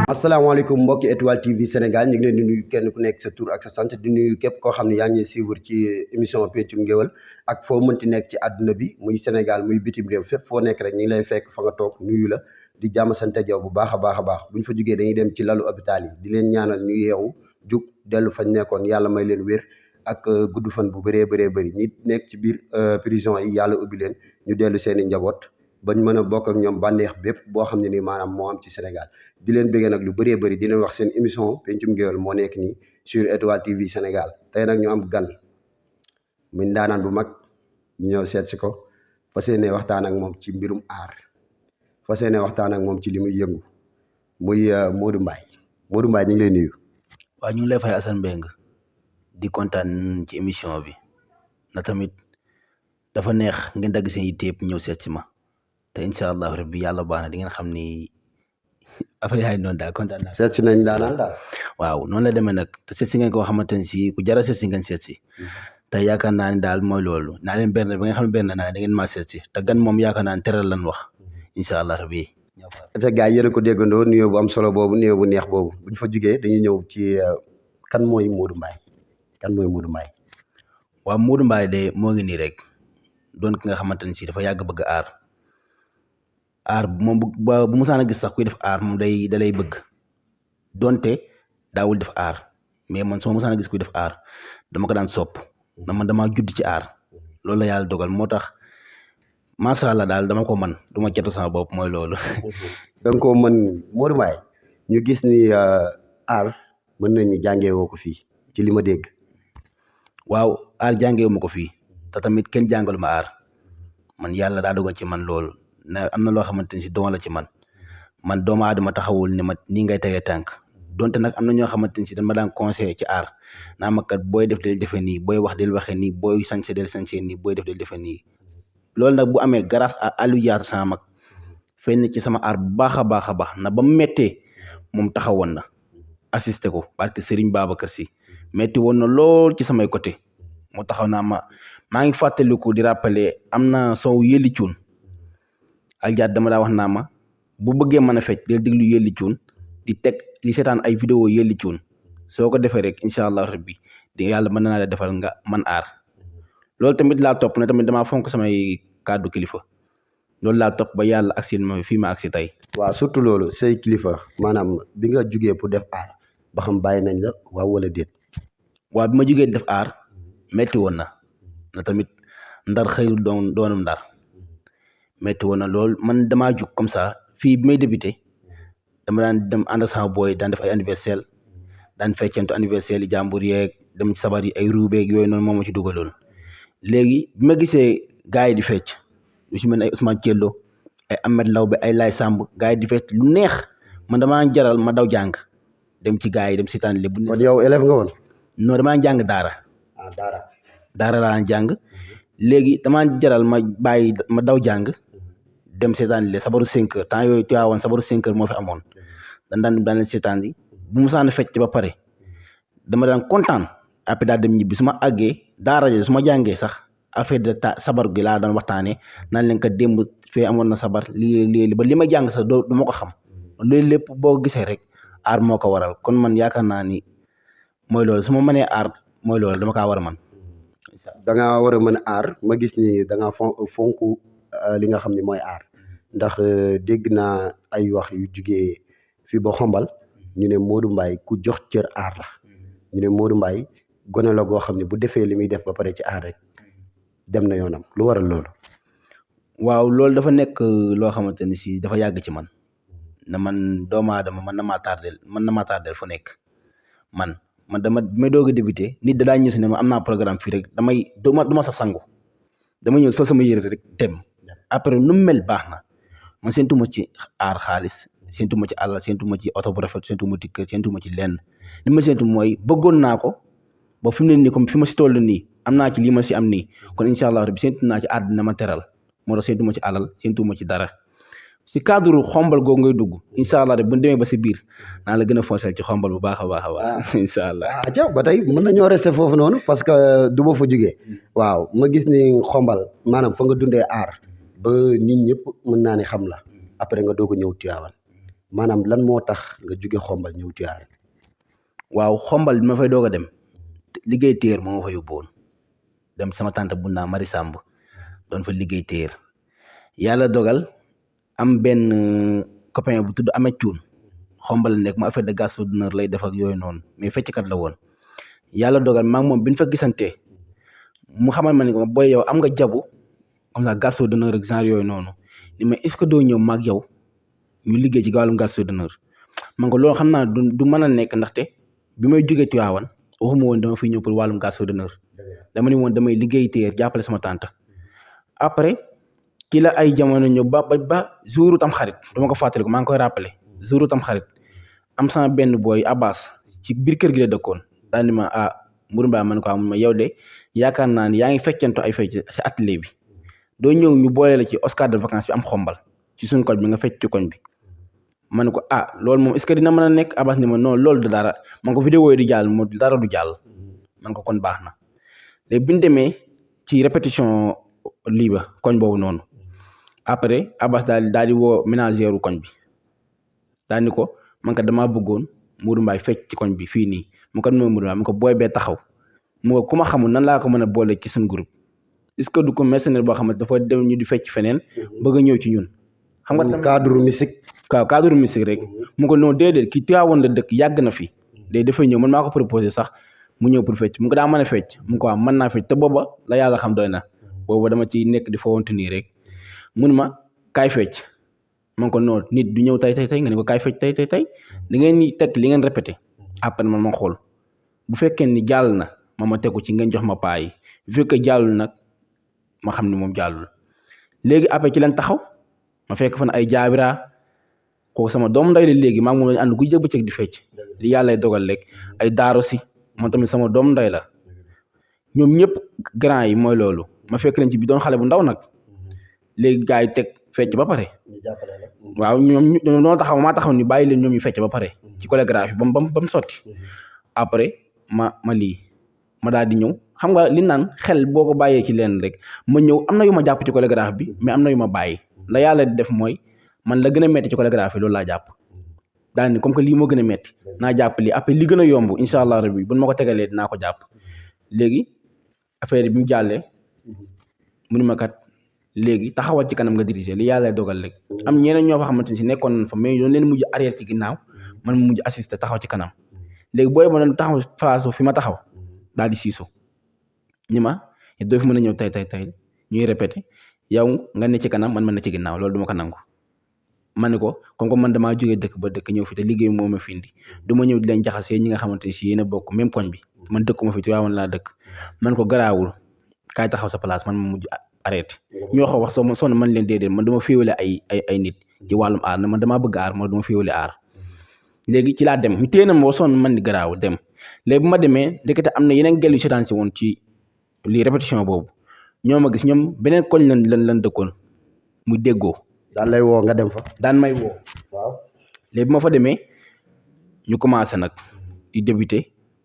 asalaamaaleykum mbokki Étoile TV Sénégal ñu ngi leen di nuyu kenn ku nekk sa tur ak sa sant di nuyu képp koo xam ne yaa ngi suivre ci émission Pencum Ngéwél ak foo mënti nekk ci àdduna bi muy Sénégal muy bitim réew fépp foo nekk rek ñu ngi lay fekk fa nga toog nuyu la di jàmm sante jaw bu baax a baax bu ñu fa jugee dañuy dem ci lalu hôpital yi di leen ñaanal ñu yeewu jug dellu fañ nekkoon yàlla may leen wér ak gudd fan bu bëree bëri ñi nekk ci biir prison yi yàlla ubbi leen ñu dellu seen i njaboot bañ mën a bokk ak ñoom bànneex bépp boo xam ne nii maanaam moo am ci Sénégal di leen bëggee nag lu bëree bëri di leen wax seen émission Pencum Ngéwél moo nekk nii sur Étoile TV Sénégal tey nag ñu am gan muy ndaanaan bu mag ñu ñëw seet si ko fas yéene waxtaan ak moom ci mbirum aar fas yéene waxtaan ak moom ci li muy yëngu muy Modou Mbaye Modou Mbaye ñu ngi lay nuyu. waaw ñu ngi lay fay Assane Mbengue di kontaan ci émission bi na tamit dafa neex ngeen dagg seen yitte yëpp ñëw seet si ma te incha allah rabbi yàlla baax na di ngeen xam ni après yaay noonu daal kontaan naa. seet si nañ daanaan daal. waaw noonu la demee nag te seet si ngeen koo xamante ne si ku jar a seet si ngeen seet si te yaakaar naa ne daal mooy loolu naa leen benn ba nga xam ne benn naa da ngeen maa seet si te gan moom yaakaar naa ne teral lan wax incha allah rabbi. te gars yi yéen a ko déggandoo nuyoo bu am solo boobu nuyoo bu neex boobu bu ñu fa jugee dañuy ñëw ci kan mooy Modou Mbaye kan mooy Modou Mbaye. waaw Modou Mbaye de moo ngi nii rek doon ki nga xamante ne si dafa yàgg bëgg aar moom bu musaan a gis sax kuy def aar moom da lay bëgg donte daawul def aar mais man su ma musaan a gis kuy def aar dama ko daan sopp na man damaa judd ci aar loolu la yàlla dogal moo tax macha allah daal dama ko mën du ma cetu sama bopp mooy loolu. da nga koo mën Modou Mbaye ñu gis ni aar mën nañu jàngee woo ko fii ci li ma dégg. waaw aar jàngee ma ko fii te tamit kenn jàngalu ma aar man yàlla daa dogal ci man loolu. na am na loo xamante ni si doon la ci man doomu aadama taxawul ne ma nii ngay tegee tànk donte nag am na ñoo xamante ni si dañ ma daan conseillé ci aar naa ma kat booy def del defee nii booy wax del waxee nii booy sañse del sañse nii booy def del defee nii loolu nag bu amee grâce à Aliou Diar sama mag feeñ na ci sama aar bu baax a baax na ba mu méttee moom taxawoon na assisté ko parce que Serigne Babacar Sy métti woon na lool ci samay côté moo taxaw naa maa ngi fàttaliku di rappeler am na soow yëli cuun Aljaat dama daa wax naa ma bu bëggee mën a fecc del déglu yëlli cuun di seetaan ay vidéo yëlli cuun soo ko defee rek incha allah rabbi di yàlla mën naa la defal nga man aar loolu tamit laa topp ne tamit damaa fonk samay kàddu kilifa loolu laa topp ba yàlla agsi ma fii ma agsi tey. waaw surtout loolu say kilifa maanaam bi nga jugee pour def aar ba xam bàyyi nañ la waaw wala déet. waaw bi ma jugee def aar metti woon na tamit ndar xëyul doonum ndar. metti woon na lool man damaa jug comme ça fii bi may débuté dama daan dem ànd ak sama booy daan def ay anniversaire daan feccantu anniversaire yi jàmbur yeeg dem sabar yi ay ruubeeg yooyu noonu moo ma ci dugaloon léegi bi ma gisee gars yi di fecc lu ci mel ay Ousmane Thiello ay Ahmed Lawbe ay Lay Samb gars yi di fecc lu neex man damaa jaral ma daw jàng dem ci gars yi dem si tànn lépp. kon yow élève nga woon. non damaa jàng daara. daara laa jàng léegi damaa jaral ma bàyyi ma daw jàng. dem seetaan le sabaru 5 heures temps yooyu Tiwaawoon sabaru 5 heures moo fi amoon daan leen seetaan yi bu mu saan fecc ba pare dama daan kontaan après daal dem ñibbi su ma àggee daara ja su ma jàngee sax affaire de sabar gi laa daan waxtaanee naan leen ko démb fee amoon na sabar lii ba li ma jàng sax du ma ko xam loolu lépp boo gisee rek aar moo ko waral kon man yaakaar naa ni mooy loolu su ma mënee aar mooy loolu dama kaa war a mën. da ngaa war a mën a aar ma gis ni da ngaa fonk li nga xam ne mooy aar. ndax dégg naa ay wax yu jugee fii ba xombal ñu ne Modou Mbaye ku jox cër aar la ñu ne Modou Mbaye gone la goo xam ne bu defee li muy def ba pare ci aar rek dem na yoonam lu waral loolu. waaw loolu dafa nekk loo xamante ni si dafa yàgg ci man na man doomu aadama mën na maa tardel fu nekk man dama may doog a débuté nit da daa ñëw si ne ma am naa programme fii rek du ma sa sangu dama ñëw sol sama yére rek dem après nu mu mel baax na. man séentuma ci aar xaalis séentuma ci alal séentuma ci oto bu rafet séentuma ci kër séentuma ci lenn li ma séentu mooy bëggoon naa ko ba fi mu ne nii comme fi ma si toll nii am naa ci lii ma si am nii kon incha allah rabbi séntu naa ci àddina ma teral moo tax séntu ma ci alal séntu ma ci dara si cadre xombal googu ngay dugg incha allah rabbi bu ñu demee ba si biir naa la gën a foncel ci xombal bu baax a baax a baax incha allah. aca ba tey mën nañoo rester foofu noonu parce que du ma fa jugee waaw ma gis ni xombal maanaam fa nga dundee aar ba nit ñëpp mën naa ne xam la après nga doog a ñëw Tivaouane maanaam lan moo tax nga jóge xombal ñëw Tivaouane. waaw xombal bi ma fay doog a dem liggéey téer moo ma fa yóbbu woon dem sama tante bu naa Mari Samb doon fa liggéey téer yàlla dogal am benn copain bu tudd Ameth Thioune xombal nekk mu affaire de gastro d'honneur lay def ak yooyu noonu mais fecckat la woon yàlla dogal maa ngi moom bi ñu fa gisantee mu xamal ma ne ko booy yow am nga jabu comme ça gastro d'honneur ak genre yooyu noonu ni ma est-ce que doo ñëw maag yow ñu liggéey ci wàllum gastro d'honneur man ko loolu xam naa du mën a nekk ndaxte bi may jógee Tivaouane waxuma woon dama fiy ñëw pour wàllum gastro d'honneur dama ni woon damay liggéey téer jàppale sama tante après ki la ay jamono ñëw ba jouru tam xarit dama ko fàttali ko maa ngi koy rappelé jouru tam xarit am sama benn booy Abbas ci biir kër gi la dëkkoon daal ni ma Mourou Mbaye man ko amul ma yow de yaakaar naa ni yaa ngi feccanto ay fecc ci atelier bi doo ñëw ñu boole la ci Oscar de vacances bi am xombal ci suñ koñ bi nga fecc ci koñ bi ma ne ko loolu moom est-ce que dina mën a nekk Abbas ni ma non loolu du dara man ko vidéo yi di jàll moo dara du jàll man ko kon baax na léegi bi ñu demee ci répétition lii ba koñ boobu noonu après Abbas daal di woo ménagère u koñ bi daal ni ko man ka damaa bëggoon Mourou Mbaye fecc ci koñ bi fii nii mu ko mooy Mourou Mbaye mu ko booy bee taxaw mu ko ku ma xamul nan laa ko mën a boole ci suñ groupe est-ce que du ko mercenaire boo xamante dafa dem ñu di fecc feneen bëgg a ñëw ci ñun xam nga cadre musique waaw cadre musique rek mu ko non déedéet kii Tivaouane la dëkk yàgg na fi léegi dafay ñëw man maa ko proposé sax mu ñëw pour fecc mu ko daa mën a fecc mu ko waaw mën naa fecc te booba la yàlla xam doy na booba dama ci nekk di fawante nii rek mun ma kaay fecc man ko non nit du ñëw tey nga ne ko kaay fecc tey da ngeen ni teg li ngeen répété après man ma xool bu fekkee ni jàll na ma tegu ci ngeen jox ma paa yi bu fekkee jàllul nag ma xam ni moom jàllul léegi après ci leen taxaw ma fekk fan ay jaabira kooku sama doom nday la léegi maa ngi moom lañu ànd guddi bëccëg di fecc li yàlla dogal rek ay daaro si moom tamit sama doom nday la ñoom ñëpp grand yi mooy loolu ma fekk leen ci bi doon xale bu ndaw nag léegi gars yi teg fecc ba pare waaw ñoom ñoo taxaw maa taxaw ni bàyyi leen ñoom ñu fecc ba pare ci chorégraphie ba mu sotti après ma lii ma daal di ñëw xam nga li naan xel boo ko bàyyee ci leen rek ma ñëw am na yu ma jàpp ci chorégraphie bi mais am na yu ma bàyyi la yàlla di def mooy man la gën a metti ci chorégraphie loolu laa jàpp daal ni comme que lii moo gën a metti naa jàpp lii après li gën a yomb incha allah rabbi buñ ma ko tegalee dinaa ko jàpp léegi affaire bi mu jàllee mu ni ma kat léegi taxawal ci kanam nga diriger li yàlla dogal rek am ñeneen ñoo fa xamante ni si nekkoon nañ fa mais doon leen mujj arrière ci ginnaaw man mu mujj assister taxaw ci kanam léegi booy ma doon taxaw place fi ma taxaw daal di siisu ni ma doo fi mën a ñëw tey ñuy répété yow nga ne ci kanam man ne ci ginnaaw loolu duma ko nangu ma ne ko comme que man damaa jógee dëkk ba dëkk ñëw fi te liggéey moo ma fi indi du ma ñëw di leen jaxasee ñi nga xamante ni si yéen a bokk même koñ bi man dëkkuma fi Tivaouane laa dëkk man ko garaawul kaay taxaw sa place man ma mujj arrêté ñoo ko wax sonn man leen déedéet man dama féewale ay nit ci wàllum aar man damaa bëgg aar man dama féewale aar léegi ci laa dem ñu téye na ma sonn man ni garaawul dem léegi bu ma demee ndekete am na yeneen gel yu seetaan si woon ci lii répétition boobu ñoo ma gis ñoom beneen koñ lan dëkkoon mu déggoo daan lay woo nga dem fa daan may woo waaw léegi bu ma fa demee ñu commencé nag di débuté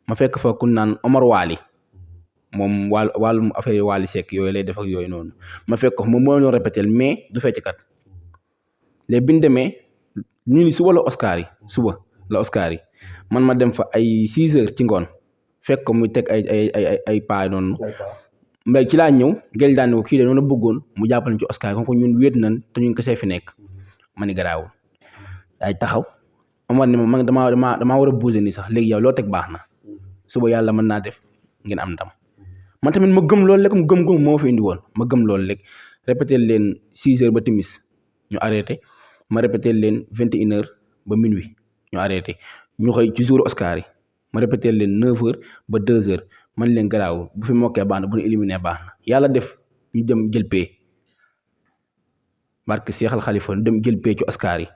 ma fekk fa ku naan Omar Waly moom wàllum affaire Waly Seck yooyu lay def ak yooyu noonu ma fekk ko moom moo doon répété mais du fecckat léegi bi ñu demee ñu ni suba la Oscar yi man ma dem fa ay 6 heures ci ngoon fekk ko muy teg ay paa noonu mais ci laa ñëw gel daan ne ko kii de noonu bëggoon mu jàppale ci Oscar yi kon ñun wéet nañ te ñun kese fi nekk ma ni garaawul ay taxaw Omar ni ma damaa war a bouger nii sax léegi yow loo teg baax na suba yàlla mën naa def ngeen am ndam man tamit ma gëm loolu rek mu gëm moo fi indi woon ma gëm loolu rek répété leen 6 heures ba timis ñu arrêté ma répété leen 21 heures ba minuit ñu arrêté ñu xëy ci jour Oscar yi ma répété leen 9 heures ba 2 heures man leen garaawul bu fi mokkee baax na bu ñu éliminé baax na yàlla def ñu dem jël pee barke Seexal Xalifa dem jël pee ci Oscar yi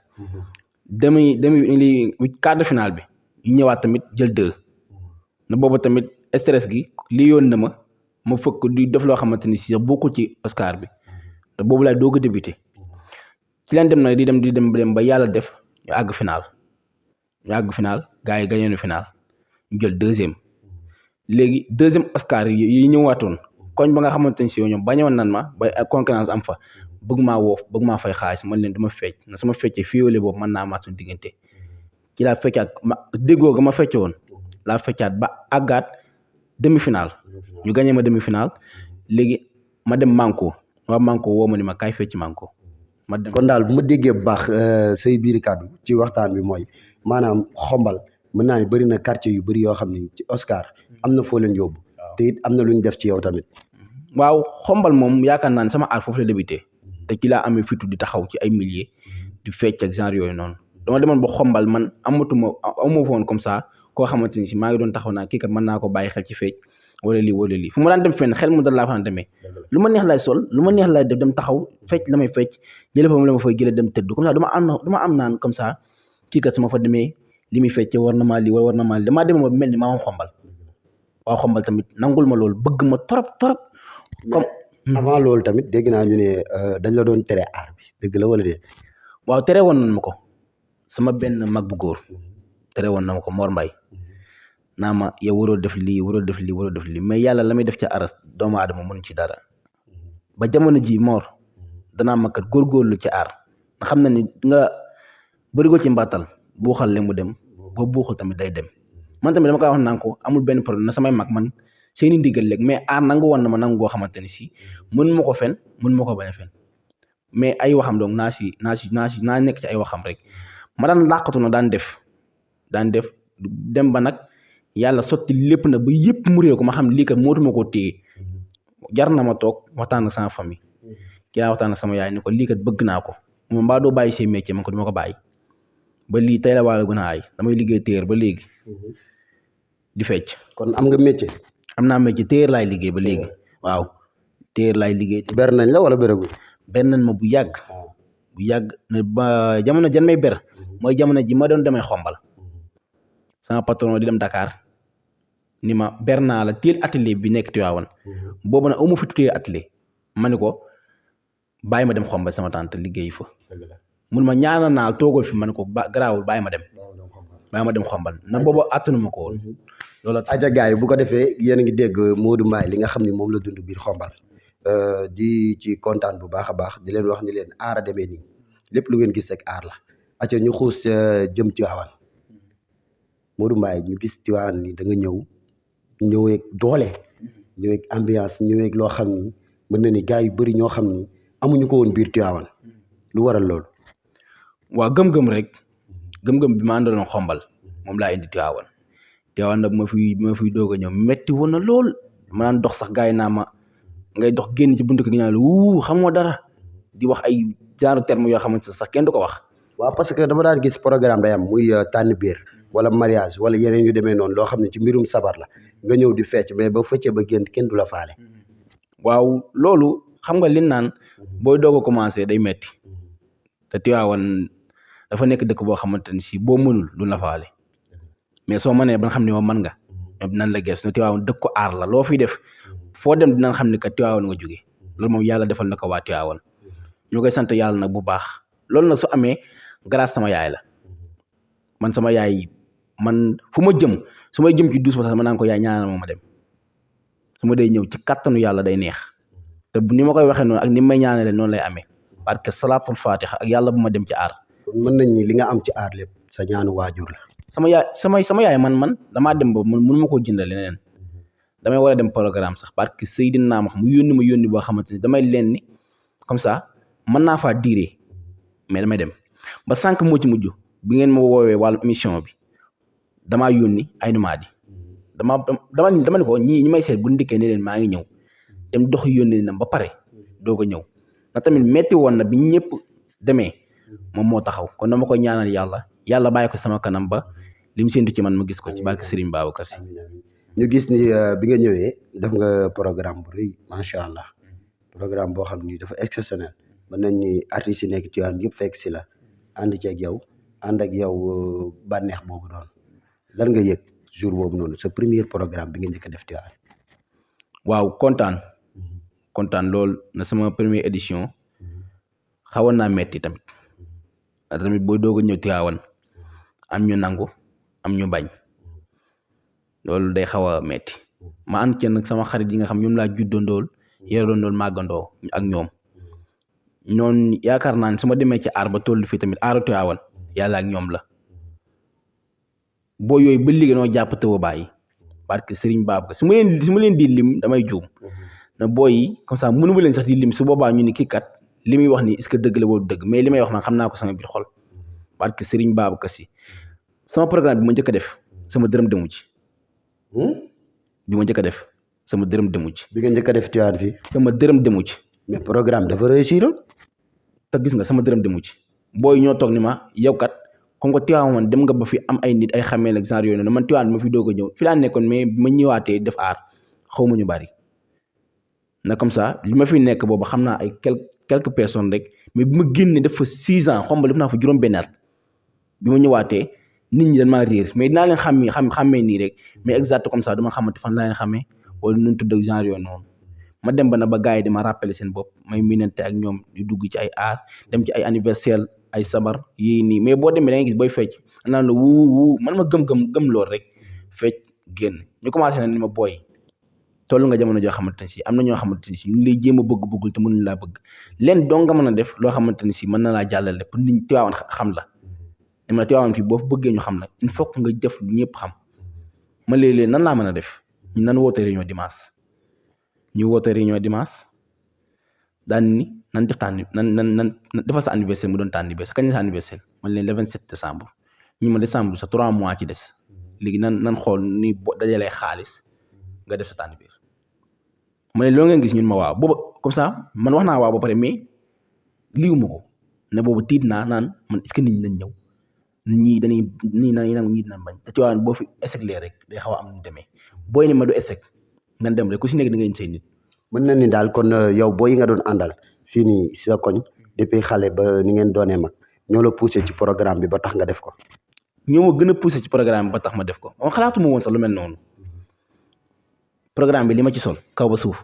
demi li quart de finale bi ñu ñëwaat tamit jël 2 na boobu tamit stress gi lii yoon na ma fëkk di def loo xamante ni si bokkul ci Oscar bi te boobu laay doog a débuté ci leen dem nag di dem ba yàlla def ñu àgg final gars yi gagné final ñu jël deuxième léegi deuxième Oscar yi ñëwaatoon koñ ba nga xamante ni si ñoom bañoon nan ma ba concurrence am fa bëgg maa fay xaalis man leen dama fecc na sama feccee féewale boobu mën naa maa suñu diggante ci laa feccaat ma déggoo ga ma fecce woon laa feccaat ba àggaat demi final ñu gagné ma demi final léegi ma dem manko waa manko woo ma ni ma kaay fecc manko ma dem. kon daal bu ma déggee bu baax say biiri kàddu ci waxtaan bi mooy maanaam xombal mën naa ne bëri na quartier yu bëri yoo xam ne ci Oscar am na foo leen yóbbu te it am na lu ñu def ci yow tamit. waaw xombal moom yaakaar naa ne sama aar foofu la débuté te ci laa amee fitu di taxaw ci ay milliers di fecc ak genre yooyu noonu dama demoon ba xombal man amatuma woon comme ça koo xamante ni si maa ngi doon taxaw naa kii kat mën naa ko bàyyi xel ci fecc wala lii fu ma daan dem fenn xel mu dal laa fa daan demee lu ma neex laay sol lu ma neex laay def dem taxaw fecc la may fecc jële fa la ma fay jële dem tëdd comme ça dama am naan comme ça kii kat su ma fa demee li muy fecce war na maa lii war na maa lii damaa dem ba mel ni maa moom xombal waaw xombal tamit nangul ma loolu bëgg ma trop comme avant loolu tamit dégg naa ñu ne dañ la doon tere aar bi dëgg la wala déet. waaw tere woon nañ ma ko sama benn mag bu góor tere woon na ma ko Mor Mbaye naa ma yow waroo def lii mais yàlla la muy def ca aras doomu aadama mënu ci dara ba jamono ji Mor danaa ma kat góorgóorlu ci aar nga xam na ni nga bëri ko ci mbàttal buuxal le mu dem boo buuxul tamit day dem man tamit dama koy wax naan ko amul benn problème na samay mag man seeni ndigal léegi mais aar nangu woon na ma nangu goo xamante ni si mën ma ko fen mën ma ko bañ a fen mais ay waxam donc naa nekk ci ay waxam rek ma daan làqatu na daan def dem ba nag yàlla sotti lépp na ba yëpp mu réew ko ma xam lii kat mootuma koo téye jar na ma toog waxtaan ak sama famille ki laa waxtaan ak sama yaay ni ko lii kat bëgg naa ko moom mbaa doo bàyyi say métier man ko duma ko bàyyi ba lii tey la wàlla gën a aay damay liggéey téer ba léegi di fecc. kon am nga métier. am naa métier téer laay liggéey ba léegi waaw téer laay liggéey. ber nañ la wala beragul. ber nañ ma bu yàgg ne ba jamono jan may ber mooy jamono ji ma doon demee xombal sama patron di dem Dakar ni ma ber naa la téel atelier bi nekk Tivaouane boobu nag amu fi téye atelier ma ni ko bàyyi ma dem xombal sama tante liggéey fa mun ma ñaanal naa toogal fi ma ne ko garaawul bàyyi ma dem xombal na boobu attanu ma ko woon loolu aja gaay bu ko defee yéen a ngi dégg Modou Mbaye li nga xam ne moom la dund biir xombal di ci kontaan bu baax a baax di leen wax ni leen aar a demee nii lépp lu ngeen gis rek aar la aca ñu xuus jëm Tivaouane Modou Mbaye ñu gis Tivaouane ni da nga ñëweeg doole ñëweeg ambiance ñëweeg loo xam ni mën na ni gars yu bëri ñoo xam ni amuñu ko woon biir Tivaouane lu waral loolu. waaw gëm-gëm rek gëm-gëm bi ma àndaloon xombal moom laa indi Tivaouane nag ma fiy doog a ñëw metti woon na lool ma daan dox sax gars yi naa ma ngay dox génn ci buntu ko gi naan la xamoo dara di wax ay genre terme yoo xamante sax kenn du ko wax. waaw parce que dama daan gis programme day am muy tànn biir wala mariage wala yeneen yu demee noonu loo xam ne ci mbirum sabar la nga ñëw di fecc mais ba feccee ba génn kenn du la faale. waaw loolu xam nga li naan booy doog a commencé day metti te Tivaouane dafa nekk dëkk boo xamante ni si boo mënul du la faale mais soo mënee ba nga xam ne moom mën nga ñoom dinañ la gees ne Tivaouane dëkk ko aar la loo fiy def foo dem dinañ xam ne que Tivaouane nga jóge loolu moom yàlla defal na ko waa Tivaouane ñu koy sant yàlla nag bu baax loolu nag su amee grâce sama yaay la man sama yaay man fu ma jëm su may jëm ci douze ma naan ko yaay ñaanal ma dem su ma day ñëw ci kattanu yàlla day neex te ni ma koy waxee noonu ak ni may ñaanale noonu lay amee parce que salaatul fatiha ak yàlla bu ma dem ci aar. mën nañ ni li nga am ci aar lépp sa ñaanu waajur la. sama yaay man damaa dem ba mënu ma koo jëndal leneen damay war a dem programme sax parce que Seydina ma xam mu yónni boo xamante ni damay leen ni comme ça mën naa faa diire mais damay dem ba sànq moo ci mujj bi ngeen ma woowee wàllu émission bi damaa yónni ay numaadi dama ni ko ñi may seet bu ndikkee ne leen maa ngi ñëw dem dox yónni na ba pare doog a ñëw na tamit metti woon na bi ñëpp demee moom moo taxaw kon dama koy ñaanal yàlla bàyyi ko sama kanam ba li mu séntu ci man ma gis ko ci barke Serigne Babacar Sy. ñu gis ni bi nga ñëwee def nga programme bu rëy macha allah programme boo xam ni dafa exceptionnel mën nañ ni artistes yi nekk ci waan yëpp fekk si la ànd ak yow bànneex boobu doon lan nga yëg jour boobu noonu sa premier programme bi nga njëkk a def Tivaouane. waaw kontaan lool na sama première édition xawoon naa metti tamit ndax tamit booy doog a ñëw Tivaouane am ñu nangu am ñu bañ loolu day xaw a metti ma ànd ci nag sama xarit yi nga xam ñoom laa juddandool yarandool màggandoo ak ñoom ñoon yaakaar naa ne su ma demee ci aar ba tollu fii tamit aaru Tivaouane yàlla ak ñoom la boo yooyu ba léegi noo jàpp tëwa bàyyi parce que Serigne Babacar su ma leen di lim damay juum na booy yi comme ça mënu ma leen sax di lim su boobaa ñu ni kii kat li muy wax ni est-ce que dëgg la wala dëgg mais li may wax man xam naa ko sama biir xol parce que Serigne Babacar Sy sama programme bi ma njëkk a def sama dërëm demu ci bi ma njëkk a def sama dërëm demu ci bi nga njëkk a def Tivaouane fii sama dërëm demu ci mais programme dafa réussir te gis nga sama dërëm demu ci booy ñoo toog ni ma yow kat comme que Tivaouane dem nga ba fi am ay nit ay xameel ak genre yooyu noonu man Tivaouane ma fi doog a ñëw fi laa nekkoon mais ma ñëwaatee def aar xaw ma ñu bari na comme ça li ma fi nekk boobu xam naa ay quelques personnes rek mais bi ma génnee def fa 6 ans xombal def naa fa juróom-benn at bi ma ñëwaatee nit ñi dañ maa réer mais dinaa leen xàmmee nii rek mais exact comme ça dama xamante fan laa leen xamee wala nu tudd ak genre yooyu noonu ma dem ba na ba gars yi dama rappeler seen bopp may minante ak ñoom di dugg ci ay aar dem ci ay anniversaire ay sabar yii nii mais boo demee da ngay gis booy fecc naan la wuu man ma gëm lool rek fecc génn ñu commencé na ni ma booy toll nga jamono joo xamante ne si am na ñoo xamante ne si ñu lay jéem a bëggul te mënuñ laa bëgg leen dong nga mën a def loo xamante ne si mën na laa jàllale pour nit ñi Tivaouane xam la dama Tivaouane fii boo bëggee ñu xam la il faut que nga def lu ñëpp xam ma léeg-léeg nan laa mën a def ñu nan woote réunion dimanche daan ni nan def nan defal sa anniversaire mu doon ta anniversaire kañ la sa anniversaire man leen le 27 décembre ñu ma décembre sa 3 mois ci des léegi nan xool ni dajalee xaalis nga def sa anniversaire ma ne loo ngeen gis ñun ma waaw booba comme ça man wax naa waaw ba pare mais liiwuma ko ne boobu tiit naa naan man est-ce que nit ñi dañ ñëw ñii dañuy ñii dinañ bañ te Tivaouane boo fi échec lee rek day xaw a am nu demee booy ni ma du échec nan dem rek ku si nekk da ngay say nit. mën na ni daal kon yow booy yi nga doon àndal fii nii si sa koñ depuis xale ba ni ngeen doonee mag ñoo la poussé ci programme bi ba tax nga def ko. ñoo ma gën a poussé ci programme bi ba tax ma def ko moom xalaatuma woon sax lu mel noonu programme bi li ma ci sol kaw ba suuf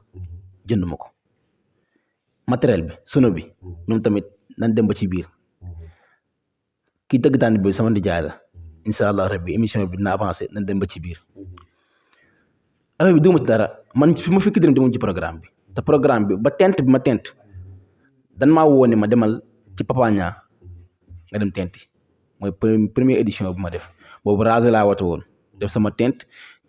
jënd ma ko matériel bi sono bi ñoom tamit nan dem ba ci biir kii tëgg tànn bi sama nijaay la incha allah rabbi émission bi dina avancé nan dem ba ci biir affaire bi duguma ci dara man fi ma fekk demoon ci programme bi te programme bi ba tent bi ma tent dan maa woo ne ma demal ci Papa Niang nga dem tenti mooy première édition bu ma def boobu rasé laa wata woon def sama tent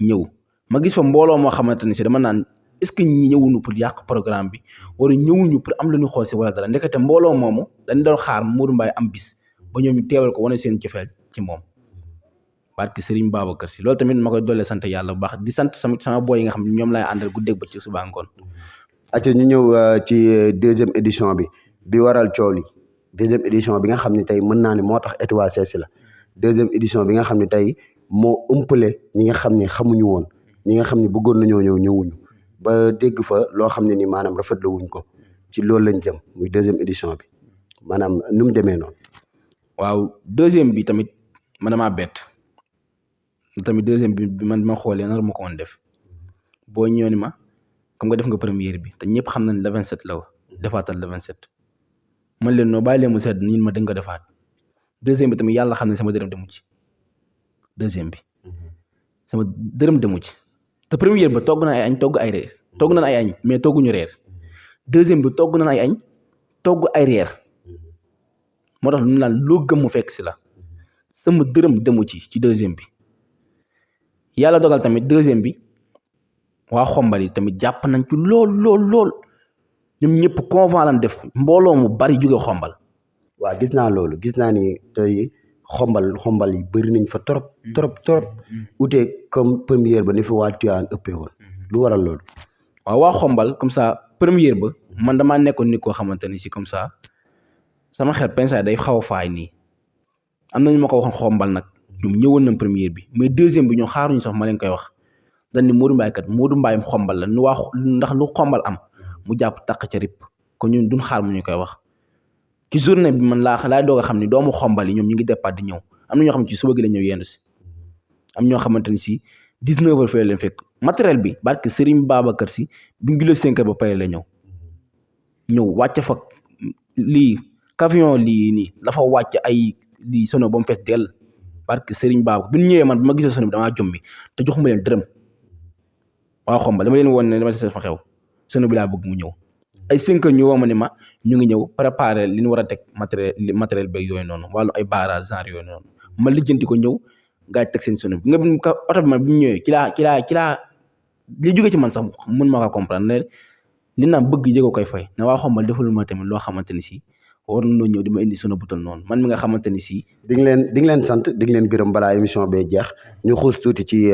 ñëw ma gis fa mbooloo moo xamante ne si dama naan est-ce que ñi ñëwuñu pour yàq programme bi wala ñëwuñu pour am lu ñu xool si wala dara ndekete mbooloo moomu dañ doon xaar Modou Mbaye am bis ba ñoom ñu teewal ko wane seen cofeel ci moom barke Serigne Babacar Sy loolu tamit ma koy dollee sant yàlla bu baax di sant sama boy yi nga xam ne ñoom laay àndal guddeeg ba ci suba ngoon. acca ñu ñëw ci deuxième édition bi waral coow li deuxième édition bi nga xam ne tey mën naa ne moo tax Étoile seesi la deuxième édition bi nga xam ne tey moo ëmpale ñi nga xam ne xamuñu woon ñi nga xam ne bëggoon nañoo ñëwuñu ba dégg fa loo xam ne ni maanaam rafetlu wuñ ko ci loolu lañ jëm muy deuxième édition bi maanaam nu mu demee noonu. waaw deuxième bi tamit man damaa bett tamit deuxième bi man ma xoolee nar ma ko woon def boo ñëw ni ma comme nga def nga première bi te ñëpp xam nañ le 27 la wa defaatal le 27 man leen noo bàyyi leen mu sedd ñun ma dañ ko defaat deuxième bi tamit yàlla xam ne sama dërëm demu ci deuxième bi sama dërëm demu ci te première ba togg na ay añ togg ay reer togg nañ ay añ mais togguñu reer deuxième bi togg nañ ay añ togg ay reer moo tax lu naan loo gëm mu fekk si la sama dërëm demu ci deuxième bi yàlla dogal tamit deuxième bi waa xombal yi tamit jàpp nañ ci lool ñoom ñëpp convent lañ def mbooloo mu bari jóge xombal. waaw gis naa loolu gis naa ni tey xombal yi bëri nañ fa trop utee comme première ba ni fi waa Tivaouane ëppee woon lu waral loolu. waaw waa xombal comme ça première ba man damaa nekkoon nit koo xamante ni si comme ça sama xel pensa day xaw a faay nii am nañu ma ko waxoon xombal nag ñoom ñëwoon nañ première bi mais deuxième bi ñoo xaaruñu sax ma leen koy wax dañ ni Modou Mbaye xombal la ndax lu xombal am mu jàpp taq ca rip kon ñun duñ xaar mu ñu koy wax ci journée bi man laay doog a xam ni doomu xombal yi ñoom ñu ngi départ di ñëw am na ñoo xam ne ci suba gi la ñëw yendu si am ñoo xamante ni si 19h fee leen fekk matériel bi barke Serigne Babacar si bi ñu julee 5h ba pare la ñëw wàcc fa lii camion lii nii dafa wàcc ay lii sono ba mu fees dell barke Serigne Babacar bi ñu ñëwee man bi ma gisee sono bi damaa jombi te joxuma leen dërëm waa Xombal dama leen woon ne dama des fa xew sono bi laa bëgg mu ñëw ay 5h ñu woo ma ne ma ñu ngi ñëw préparer li ñu war a teg matériel beeg yooyu noonu wàllu ay barrage genre yooyu noonu ma lijjanti ko ñëw gaa teg seen sono bi nga oto bi man bi ñu ñëwee ci laa li jóge ci man sax mën ma ko comprendre ne li naan bëgg jéego koy fay ne waa Xombal defal ma tamit loo xamante ni si war nañoo ñëw di ma indi sono butal noonu man mi nga xamante ni si. di nga leen sant di nga leen gërëm balaa émission bee jeex ñu xuus tuuti ci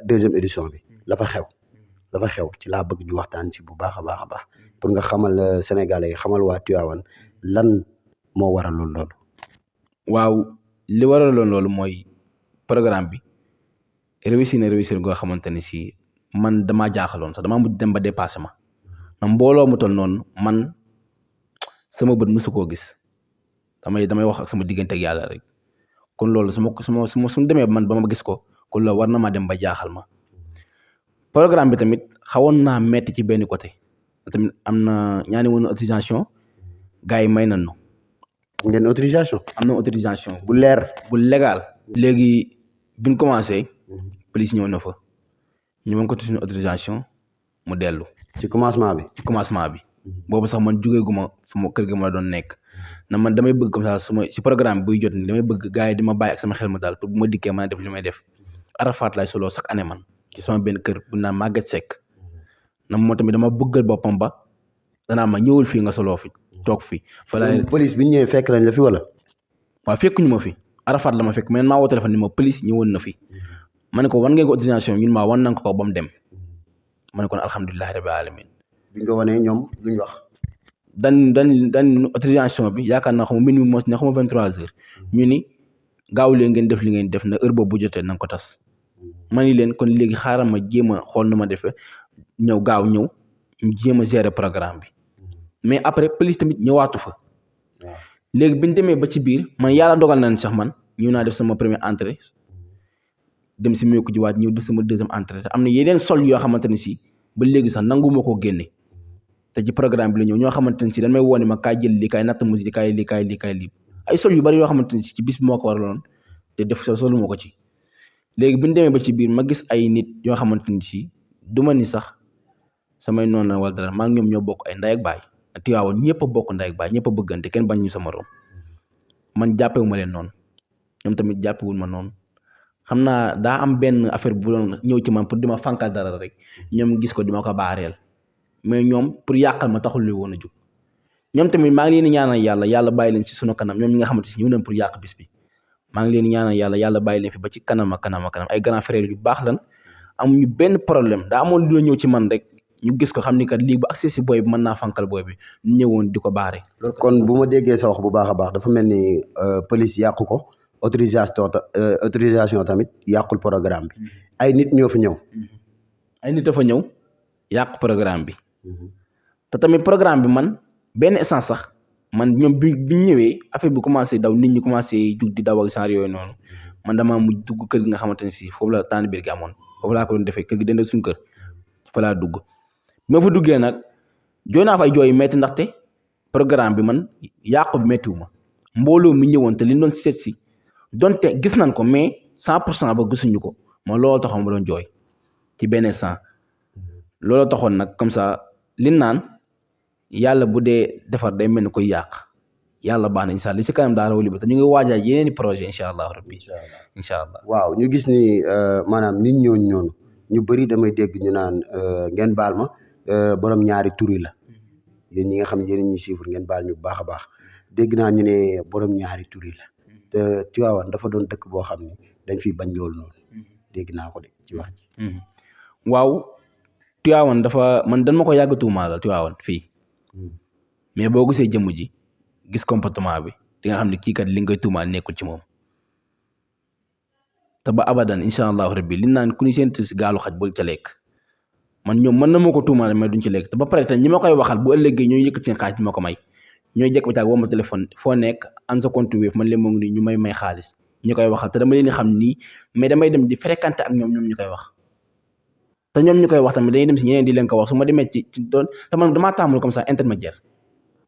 deuxième édition bi la fa xew ci laa bëgg ñu waxtaan ci bu baax a baax pour nga xamal Sénégalais yi xamal waa Tivaouane lan moo waraloon loolu. waaw li waraloon loolu mooy programme bi réussir goo xamante ni si man damaa jaaxaloon sax damaa mujj dem ba dépassé ma mbooloo mu toll noonu man sama bët mësu koo gis damay wax ak sama diggante ak yàlla rek kon loolu su demee man ba ma gis ko kon loolu war na maa dem ba jaaxal ma. programme bi tamit xawoon naa metti ci benn côté tamit am na ñaani woon autorisation gars yi may nañu. ngeen autorisation. am na autorisation. bu leer bu légal. léegi biñ commencé. police ñëw na fa ñu mën ko tudd autorisation mu dellu. ci commencement bi. boobu sax man jugee gu ma fu ma kër ga ma doon nekk na man damay bëgg comme ça si programme buy jot ni damay bëgg gars yi di ma bàyyi ak sama xel ma daal pour bu ma dikkee mën a def li may def Arafat lay solo chaque année man. ci sama benn kër bu naan Maguette Seck na moo tamit dama bëggal boppam ba danaa ma ñëwul fii nga soloo fi toog fi fa la police bi ñu ñëwee fekk nañ la fi wala. waaw fekkuñu ma fi Arafat la ma fekk mais maa woo téléphone ni ma police ñëwoon na fi ma ne ko wan ngeen ko autorisation ñun maa wan nañ ko ba mu dem ma ne ko alhamdulilah rabbil alamin bi nga wanee ñoom luñ wax. dan autorisation bi yaakaar naa xam minimum mos ne xam 23h ñu ni gaaw leen ngeen def li ngeen def na heure boobu bu jotee na nga ko tas. ma ni leen kon léegi xaaral ma jéem a xool nu ma defee ñëw ñu jéem a gérer programme bi mais après police tamit ñëwaatu fa. léegi bi ñu demee ba ci biir man yàlla dogal na ne sax man ñëw naa def sama première entrée dem si meeku jiwaat ñëw def sama deuxième entrée te am na yeneen sol yoo xamante ne si ba léegi sax nanguma koo génne te ci programme bi la ñëw ñoo xamante ne si dañ may woone ma kaay jël lii kaay natt musique kaay lii ay sol yu bari yoo xamante ne si ci bis bi moo ko waraloon te def solu moo ko ci. léegi bi ñu demee ba ci biir ma gis ay nit yoo xamante ni si du ma ni sax samay noonu la wala dara maa ngi ñoom ñoo bokk ay ndey ak baay Tivaouane ñëpp a bokk ndey ak baay ñëpp a bëggante kenn bañ ñu sa morom man jàppewu ma leen noonu ñoom tamit jàppewul ma noonu xam naa daa am benn affaire bu doon ñëw ci man pour di ma fànkal dara rek ñoom gis ko di ma ko baareel mais ñoom pour yàqal ma taxul li woon a jóg ñoom tamit maa ngi leen di ñaanal yàlla bàyyi leen ci sunu kanam ñoom ñi nga xamante si ñëw nañ pour yàq bis bi maa ngi leen ñaanal yàlla bàyyi leen fi ba ci kanam ay grand frère yu baax lan amuñu benn problème daa amoon lu ñëw ci man rek ñu gis ko xam ni kat lii bu accès si booy bi mën naa fankal booy bi ñu ñëwoon di ko baare. kon bu ma déggee sa wax bu baax a baax dafa mel ni police yàqu ko autorisation tamit yàqul programme bi ay nit ñoo fi ñëw. ay nit dafa ñëw yàq programme bi te tamit programme bi man benn essence sax. man ñoom bi ñëwee affaire bi commencé daw nit ñi commencé jug di daw ak genre yooyu noonu man damaa mujj dugg kër gi nga xamante ne si foofu la tànn biir gi amoon foofu laa ko doon defee kër gi dend suñu kër fa laa dugg bi ma fa duggee nag jooy naa fa ay jooy yu métti ndaxte programme bi man yàqu bi méttiwu ma mbooloo mi ñëwoon te li doon seet si donte gis nañ ko mais 100% ba gisuñu ko ma looloo taxoon ma doon jooy ci benn instant looloo taxoon nag comme ça li naan yàlla bu dee defar day mel ni koy yàq yàlla baax na incha allah li ci kanam daa raw li ba te ñu ngi waajal yeneen i projet incha allah rabbi incha allah. waaw ñu gis ni maanaam nit ñooñu noonu ñu bëri damay dégg ñu naan ngeen baal ma borom ñaari tur yi la yéen ñi nga xam ne yéen ñuy suivre ngeen baal ñu bu baax a baax dégg naa ñu ne borom ñaari tur yi la te Tivaouane dafa doon dëkk boo xam ne dañ fiy bañ loolu noonu dégg naa ko de ci wax ji. waaw Tivaouane dafa man dañ ma ko yàgg tuumaal Tivaouane fii. mais boo gisee jëmm ji gis comportement bi di nga xam ne kii kat li ngay tuumaal nekkul ci moom te ba abadan incha allahu rabbi li naan ku ni seen si gaalu xaj bul ca lekk man ñoom mën na ma ko tuumaal mais duñ ci lekk te ba pare te ñi ma koy waxal bu ëllëgee ñooy yëkkat seen xaalis di ma ko may ñooy jekk ba caag woo ma téléphone foo nekk am sa compte Wave man leen moo ngi nii ñu may xaalis ñu koy waxal te dama leen di xam nii mais damay dem di fréquenter ak ñoom ñu koy wax te ñoom ñu koy wax tamit dañuy dem si ñeneen di leen ko wax su ma demee ci doon te man damaa tàmmul comme ça intermédiaire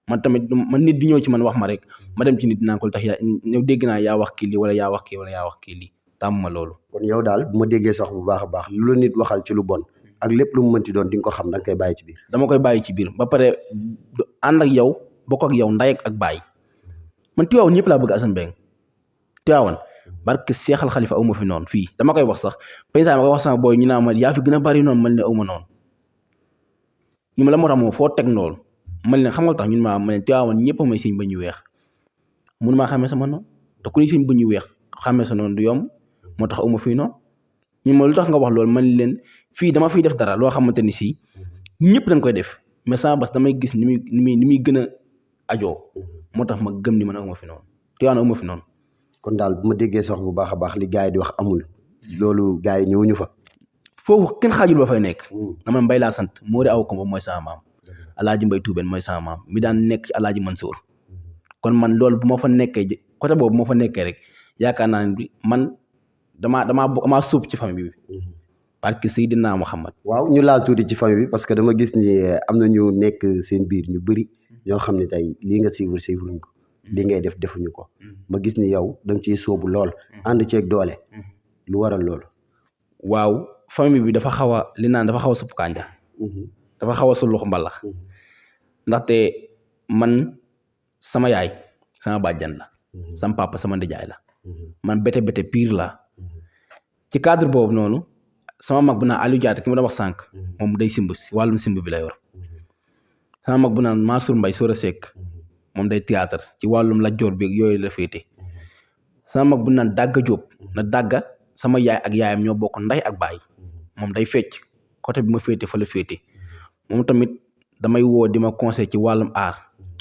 man tamit man nit di ñëw ci man wax ma rek ma dem ci nit dinaa ko tax yaa ñëw dégg naa yaa wax kii lii wala yaa wax kii wala yaa wax kii lii tàmm ma loolu. kon yow daal bu ma déggee sax bu baax a baax lu la nit waxal ci lu bon ak lépp lu mu mënti doon di nga ko xam da nga koy bàyyi ci biir. dama koy bàyyi ci biir ba pare ànd ak yow bokk ak yow ndey ak bàyyi man Tivaouane ñëpp laa bëgg Assane Mbengue Tivaouane barke Seexal Xalifa aw ma fi noonu fii dama koy wax sax paysan ma koy wax sama booy ñu naa ma yaa fi gën a bari noonu man ne aw ma noonu ñu ma la moo tax moom foo teg loolu man leen xam nga tax ñun ma leen Tivaouane ñëpp a may siñ ba ñu weex mun maa xamee sama noonu te ku ni siñ ba ñu weex xamee sa noonu du yomb moo tax aw ma fii noonu ñun ma lu tax nga wax loolu man leen fii dama fiy def dara loo xamante ni si ñëpp dañ koy def mais sama bas damay gis ni muy gën a ajoo moo tax ma gëm ni man aw ma fi noonu Tivaouane aw ma fi noonu. kon daal bu ma déggee sax bu baax a baax li gars yi di wax amul loolu gars yi ñëwuñu fa. foofu kenn xaajul ba fay nekk. dama mbay laa sant Mori aw Kombo mooy sama maam Alaaji Mbay Tuubeen mooy sama maam mi daan nekk ci Alaaji Mansour kon man loolu bu ma fa nekkee côté boobu bu ma fa nekkee rek yaakaar naa ne man damaa suub ci famille bi. parce que Seydina Muhammad. waaw ñu laal tuuti ci famille bi parce que dama gis ni am na ñu nekk seen biir ñu bëri ñoo xam ne tey lii nga suivre ñu ko li ngay def defuñu ko ma gis ni yow da nga ciy sóobu lool ànd ceeg doole lu waral loolu. waaw famille bi dafa xaw a li naan dafa xaw a supp kànja dafa xaw a sulux mbalax ndaxte man sama yaay sama bàjjan la sama papa sama ndijaay la man bete pire la ci cadre boobu noonu sama mag bu naan Aliou Diatta ki ma doon wax sànq moom day simb si wàllum simb bi la yor sama mag bu naan Mansour Mbaye Sora Seck moom day théâtre ci wàllum la joor bi yooyu la féete sama mag bu naan Dagga Diop na Dagga sama yaay ak yaayam ñoo bokk nday ak baay moom day fecc côté bi ma féete fa la féete moom tamit damay woo di ma conseil ci wàllum art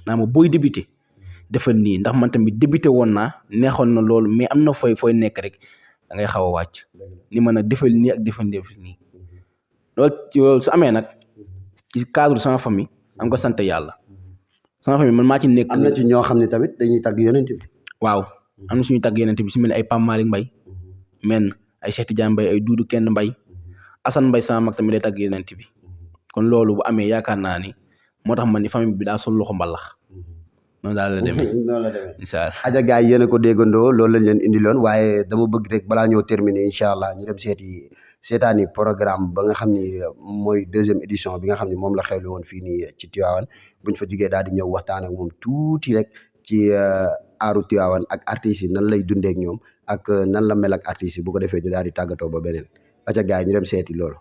naa ma booy débuté defal nii ndax man tamit débuté woon naa neexoon na loolu mais am na fooy nekk rek da ngay xaw a wàcc ni mën a defal nii ak defal nii loolu su amee nag ci cadre sama famille am ko sant yàlla sama famille man maa ci nekk. am na ci ñoo xam ne tamit dañuy tagg yonent bi. waaw am na suñuy tagg yonent bi si mel ni ay Pam Malick Mbaye men ay Cheikh Tidiane Mbaye ay Doudou Kenn Mbaye Assane Mbaye sama mag tamit day tagg yonent bi kon loolu bu amee yaakaar naa ni moo tax man ni famille bi daa sol loxo mbalax noonu daal la demee. noonu la demee incha allah. aja gars yi yéen a ko déggandoo loolu lañ leen indiloon waaye dama bëgg rek balaa ñoo terminer incha allah ñu dem seetaani programme ba nga xam ni mooy 2e édition bi nga xam ni moom la xewle woon fii nii ci Tivaouane buñ fa jugee daal di ñëw waxtaan ak moom tuuti rek ci aaru Tivaouane ak artistes yi nan lay dundee ak ñoom ak nan la mel ak artistes yi bu ko defee ñu daal di tàggatoo ba beneen aja gars yi ñu dem seeti loolu.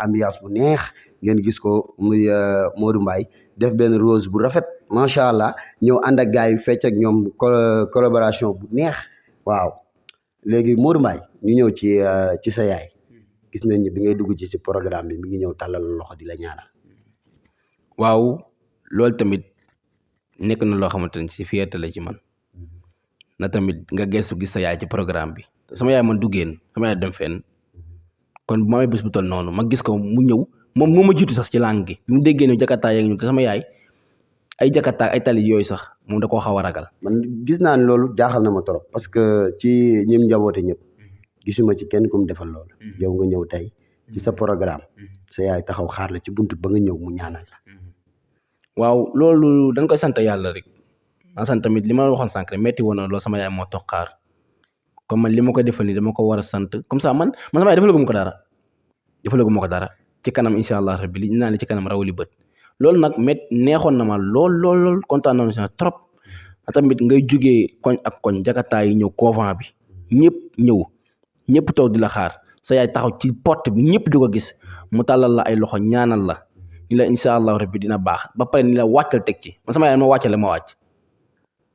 ambiance bu neex ngeen gis ko muy Modou Mbaye def benn rose bu rafet macha allah ñëw ànd ak gars yi fecc ak ñoom collaboration bu neex waaw léegi Modou Mbaye ñu ñëw ci sa yaay gis nañ ni bi ngay dugg ci programme bi mi ngi ñëw tàllal loxo di la ñaanal. waaw loolu tamit nekk na loo xamante ni si fierté la ci man na tamit nga gestu gis sa yaay ci programme bi sama yaay man du génn sama yaay dem fenn kon bu ma amee bés bu toll noonu ma gis ko mu ñëw moom moo ma jiitu sax ci langue gi bi mu déggee ne Jakarta yeeg ñu te sama yaay ay Jakarta ay tali yooyu sax moom da koo xaw a ragal. man gis naa ne loolu jaaxal na ma trop parce que ci ñim njaboote ñëpp gisuma ci kenn ku mu defal loolu yow nga ñëw tey ci sa programme sa yaay taxaw xaar la ci buntu ba nga ñëw mu ñaanal la. waaw loolu dañ koy sant yàlla rek ma sant tamit li ma waxoon sànq rek metti woon na loolu sama yaay moo toog xaar comme man li ma ko defal nii dama ko war a sant comme ça man sama yaay defalagu ma ko dara ci kanam incha allah rabbi li ñu naan ci kanam rawali bët loolu nag neexoon na ma lool kontaan na ma trop tamit ngay jugee koñ ak koñ Jakarta yi ñëw couvent bi ñëpp toog di la xaar sa yaay taxaw ci porte bi ñëpp di ko gis mu tàllal la ay loxo ñaanal la ni la incha allah rabbi dina baax ba pare ni la wàccal teg ci man sama yaay ma wàccale ma wàcc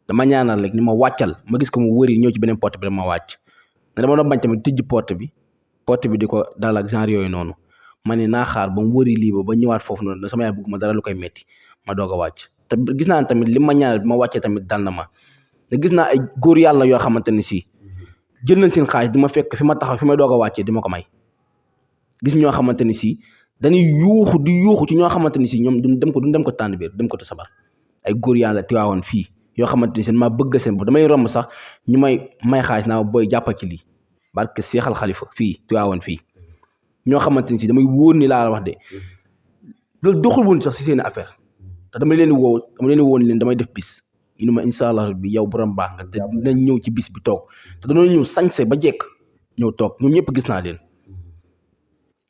dama ñaanal rek ni ma wàccal ma gis ko mu wëri ñëw ci beneen porte bi dama wàcc ne dama doon bañ tamit tijji porte bi di ko daal ak genre yooyu noonu ma ne naa xaar ba mu wëri lii ba ñëwaat foofu noonu sama yaay bëgguma dara lu koy metti ma doog a wàcc te gis naa tamit li ma ñaanal bi ma wàccee tamit dal na ma te gis naa ay góor yàlla yoo xamante ne si jël nañ seen xaalis di ma fekk fi ma taxaw fi may doog a wàccee di ma ko may gis ñoo xamante ni si dañuy yuuxu ci ñoo xamante ni si ñoom duñ dem ko tànn biir dem ko te sabar ay góor yàlla tiwaawoon fii yoo xamante ni si maa bëgg seen bopp damay romb sax ñu may xaalis naa booy jàppal ci lii barke Seexal Xalifa fii tiwaawoon fii ñoo xamante ni si damay wóor ni laa wax de loolu doxul woon sax si seen affaire te dama leen woon leen damay def bis ñu ne ma incha allah rabbi yow borom baax nga te dinañ ñëw ci bis bi toog te dañoo ñëw sañse ba jekk ñëw toog ñoom ñëpp gis naa leen.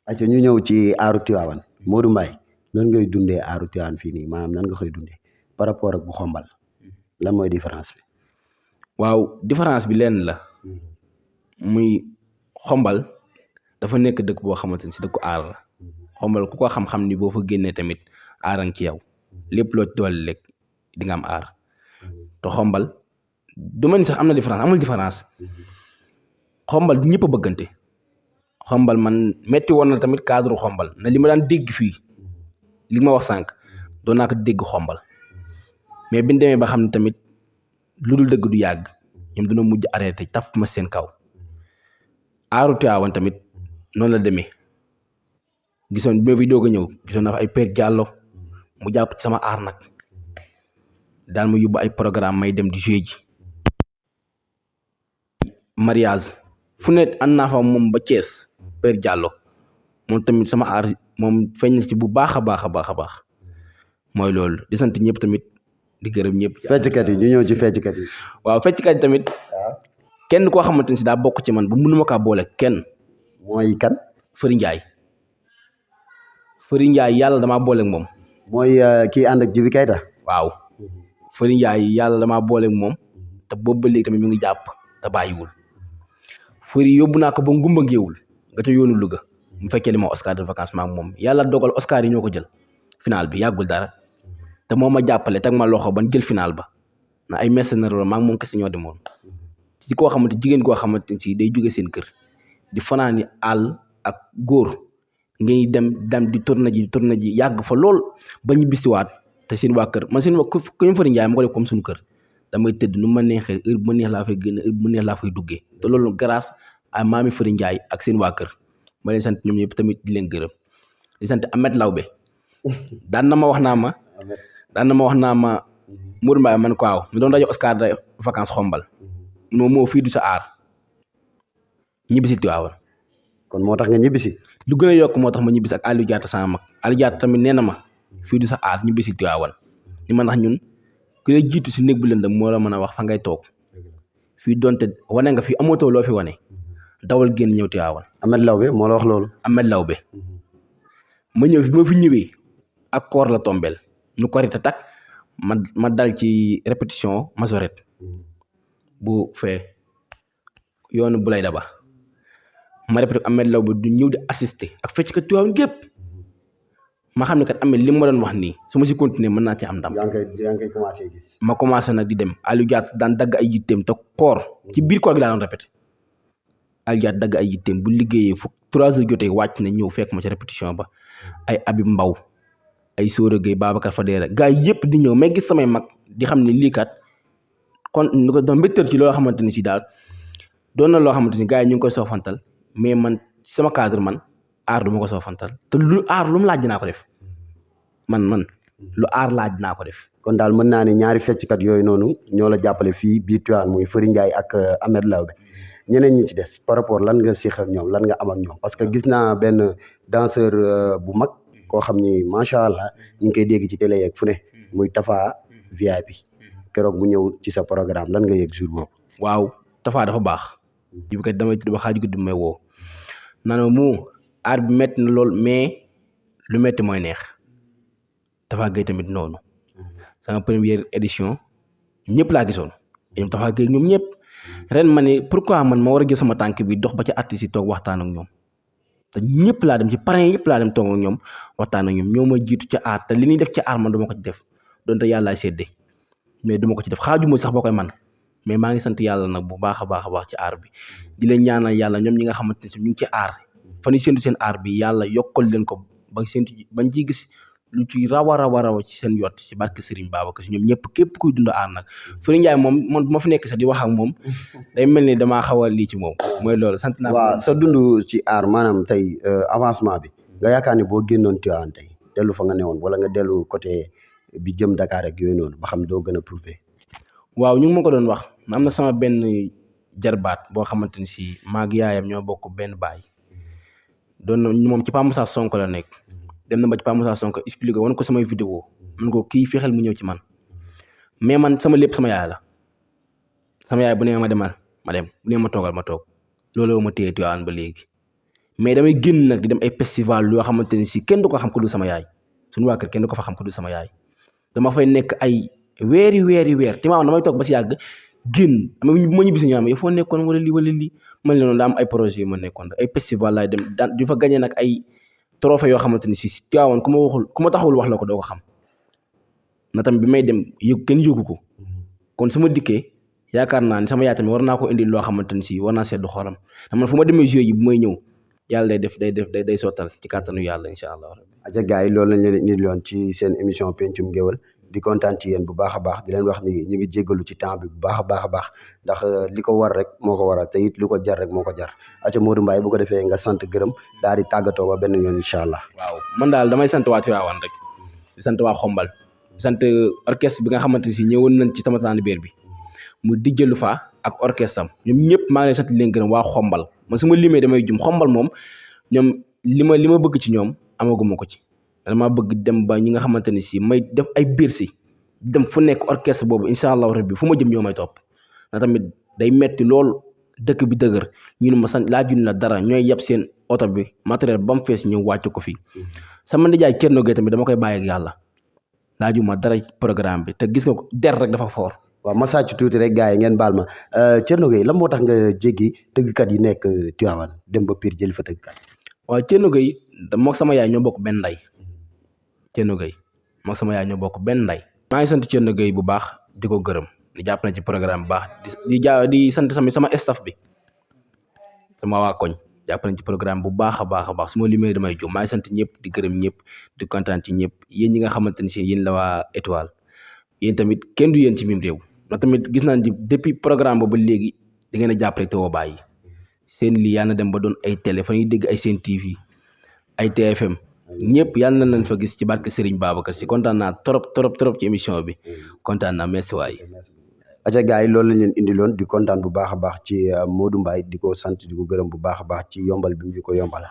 ayca ñu ñëw ci aaru Tivaouane Modou Mbaye nan ngay dundee aaru Tivaouane fii nii maanaam nan nga koy dundee par rapport ak bu xombal lan mooy différence bi. waaw différence bi lenn la muy xombal dafa nekk dëkk boo xamante ni si dëkku aar la xombal ku ko xam-xam ni boo fa génnee tamit aaran ci yow lépp loo ci doole rek di nga am aar te xombal du ma ni sax am na différence amul différence xombal ñëpp a bëggante xombal man metti woon na tamit cadre xombal na li ma daan dégg fii li ma wax sànq doon naa ko dégg xombal mais biñ demee ba xam ne tamit lu dul dëgg du yàgg ñoom dina mujj arrêté taf ma seen kaw aaru Tivaouane tamit noonu la demee gisoon bi ma fi doog a ñëw gisoon naa fa ay Père Diallo mu jàpp ci sama aar nag daal ma yóbbu ay programme may dem di jouer ji mariage fu ne ànd naa fa moom ba Thiès Père Diallo moom tamit sama aar moom feeñ na ci bu baax a baax mooy loolu di sant ñëpp tamit di gërëm ñëpp. fecckat yi ñu ñëw ci fecckat yi. waaw fecckat yi tamit kenn koo xamante ni si daa bokk ci man ba mënuma kaa boole kenn. mooy kan. Fëri Ndiaye yàlla damaa boole ak moom. mooy kii ànd ak Jibi Kayta. waaw Fëri Ndiaye yàlla damaa boole ak moom te boobu ba léegi tamit mi ngi jàpp te bàyyiwul Fëri yóbbu naa ko ba ngumba ngeewul nga ca yoonu Louga mu fekkee li ma Oscar de vacances maak moom yàlla dogal Oscar yi ñoo ko jël final bi yàggul dara te moo ma jàppale teg ma loxo ban jël final ba na ay mercenaires la maak moom kese ñoo demoon ci koo xamante jigéen koo xamante ni si day jóge seen kër di fanaani àll ak góor ngay dem di tourné ji yàgg fa lool ba ñu bisiwaat te seen waa kër man seen waa ku ñu Fëri Ndiaye ma ko def comme suñu kër damay tëdd nu ma neexee heure bu ma neex laa fay génn heure bu ma neex laa fay duggee te loolu grâce à maami Fëri Ndiaye ak seen waa kër ma leen sant ñoom ñëpp tamit di leen gërëm di sant Ahmed Lawbe daan na ma wax naa ma Modou Mbaye man ko waaw ñu doon rajo Oscar de vacances xombal moo fii du sa aar ñibbisi Tivaouane. kon moo tax nga ñibbisi. lu gën a yokk moo tax ma ñibbisi ak Aliou Diatta sama mag Aliou Diatta tamit nee na ma fii du sa aar ñibbisi Tivaouane ni ma ndax ñun ku lay jiitu si néeg bu lëndëm moo la mën a wax fa ngay toog fii donte wane nga fi amootoo loo fi wane dawal génn ñëw Tivaouane. Ahmed Lawbe moo la wax loolu. Ahmed Lawbe ma ñëw fi ma fi ñëwee ak koor la tombeel ñu korite tak ma dal ci répétition majorette bu fee yoonu bu lay daba ma répété Ahmed Lawbe du ñëw di assister ak fecc ka Tivaouane gépp ma xam ne kat amee li ma doon wax nii su ma si continuer mën naa ci am ndam. yaa ngi koy commencé gis. ma commencé nag di dem Aliou Diat daan dagg ay yitteem te koor ci biir koor gi laa doon répété Aliou Diat dagg ay yitteem bu liggéeyee fu 3 heures jotee wàcc na ñëw fekk ma ci répétition ba ay Abib Mbaw ay Sóora Gueye Babacar Fadera gars yi yëpp di ñëw may gis samay mag di xam ne lii kat kon ñu ko doon mbégteel ci loo xamante ni si daal doon na loo xamante ni gars yi ñu ngi koy soofantal mais man ci sama cadre man aar du ma ko soofantal te lu aar lu mu laaj dinaa ko def man lu aar laaj dinaa ko def. kon daal mën naa ne ñaari fecckat yooyu noonu ñoo la jàppale fii biir Tivaouane muy Fary Ndiaye ak Ahmed Lawbe ñeneen ñi ci des par rapport lan nga séq ak ñoom lan nga am ak ñoom parce que gis naa benn danseur bu mag koo xam ni macha allah ñu ngi koy dégg ci télé yeeg fu ne muy Tafa VIP keroog mu ñëw ci sa programme lan nga yëg jour boobu. waaw Tafa dafa baax. bi kat damay tudd ba xaaju guddi may woo naan mu aar bi métti na lool mais lu métti mooy neex Tafa Gueye tamit noonu sama première édition ñëpp laa gisoon ñoom Tafa Gueye ñoom ñëpp ren ma ne pourquoi man ma war a jël sama tànk bi dox ba ci artistes yi toog waxtaan ak ñoom te ñëpp laa dem ci parrain yëpp laa dem toog ak ñoom waxtaan ak ñoom ñoo ma jiitu ca aar te li ñuy def ci aar man duma ko ci def donte yàllaay séddee mais duma ko ci def xaaju mooy sax boo koy man mais maa ngi sant yàlla nag bu baax a baax ci aar bi di leen ñaanal yàlla ñoom ñi nga xamante ne ñu ngi ci aar fa ñu séntu seen aar bi yàlla yokkal leen ko ba séntu bañ ciy gis lu ci raw ci seen yott ci barke Serigne Babacar Si ñoom ñëpp képp kuy dund aar nag Fary Ndiaye moom man bu ma fi nekk sax di wax ak moom day mel ni damaa xaw a lii ci moom mooy loolu sant naa. waaw sa dund ci aar maanaam tey avancement bi nga yaakaar ne boo génnoon Tivaouane tey dellu fa nga newoon wala nga dellu côté bi jëm Dakar ak yooyu noonu ba xam doo gën a prouver. waaw ñu ngi ma ko doon wax am na sama benn jarbaat boo xamante ni si maag yaayam ñoo bokk benn baay doon na moom ci Pa Moussa Sonko la nekk dem na ba ci Pa Moussa Sonko expliqué woon ko samay vidéo man ko kii fexeel mu ñëw ci man mais man sama lépp sama yaay la sama yaay bu nee ma demal ma dem bu nee ma toogal ma toog loolu ma téye Tivaouane ba léegi mais damay génn nag di dem ay festival yoo xamante ni si kenn du ko xam ko du sama yaay suñu waa kër kenn du ko fa xam ko du sama yaay dama fay nekk ay weer Tivaouane damay toog ba si yàgg génn ama bu ma ñibbisi ñoo am foo nekkoon wala lii man leen noonu daa am ay projet yu ma nekkoon ay festival laay dem daan di fa gagné nag ay trophée yoo xamante ni si Tivaouane ku ma taxawul wax la ko doo ko xam na tam bi may dem kenn yëgu ko kon su ma dikkee yaakaar naa ni sama yaay tamit war naa ko indi loo xamante ni si war naa seddu xolam ndax man fu ma demee jeux yi bu may ñëw yàlla day sottal ci kàttanu yàlla incha allah. aja gars yi loolu lañ leen indi loon ci seen émission pencum ngéwël di kontaan ci yéen bu baax a baax di leen wax ni ñu ngi jéggalu ci temps bi bu baax a baax ndax li ko war rek moo ko waral te it li ko jar rek moo ko jar aca Modou Mbaye bu ko defee nga sant gërëm daal di tàggatoo ba benn yoon incha allah. waaw man daal damay sant waa Tivaouane rek di sant waa Xombal di sant orchestre bi nga xamante si ñëwoon nañ ci sama tànn-béer bi mu dijjalu fa ak orchestre am ñoom ñëpp maa ngi leen sant leen gërëm waa Xombal man su ma limee damay jum Xombal moom ñoom li ma bëgg ci ñoom amaguma ko ci dama bëgg dem ba ñi nga xamante ni si may def ay biir si dem fu nekk orchestre boobu incha allah rabbi fu ma jëm ñoo may topp na tamit day metti lool dëkk bi dëgër ñu ne ma sant laajuñ la dara ñooy yeb seen oto bi matériel ba mu fees ñëw wàcc ko fii sama nijaay Thierno Gueye tamit dama koy bàyyi ak yàlla laajuma dara programme bi te gis nga ko der rek dafa foor. waaw ma sàcc tuuti rek gars yi ngeen baal ma Thierno Gueye lan moo tax nga jéggi tëggkat yi nekk Tivaouane dem ba Pire jëli fa tëggkat. waaw Thierno Gueye mook sama yaay ñoo bokk benn ndey Thierno Gueye mook sama yaay ñoo bokk benn ndey. maa ngi sant Thierno Gueye bu baax di ko gërëm di jàpp na ci programme bu baax di sant sama staff bi sama waa koñ jàpp nañ ci programme bu baax a baax su ma limee damay jóg maa ngi sant ñëpp di gërëm ñëpp di kontaan ci ñëpp yéen ñi nga xamante ni si yéen la waa étoile yéen tamit kenn du yéen ci mim réew ndax tamit gis naa ni depuis programme boobu ba léegi da ngeen a jàpp rek te woo bàyyi seen lii yàlla na dem ba doon ay télé fa ñuy dégg ay seen TV ay TFM ñëpp yàlla na leen fa gis ci barke Serigne Babacar Si kontaan naa trop ci émission bi kontaan naa merci waay. aca gars yi loolu lañ leen indiloon di kontaan bu baax a baax ci Modou Mbaye di ko sant di ko gërëm bu baax a baax ci yombal bi mu ko yombal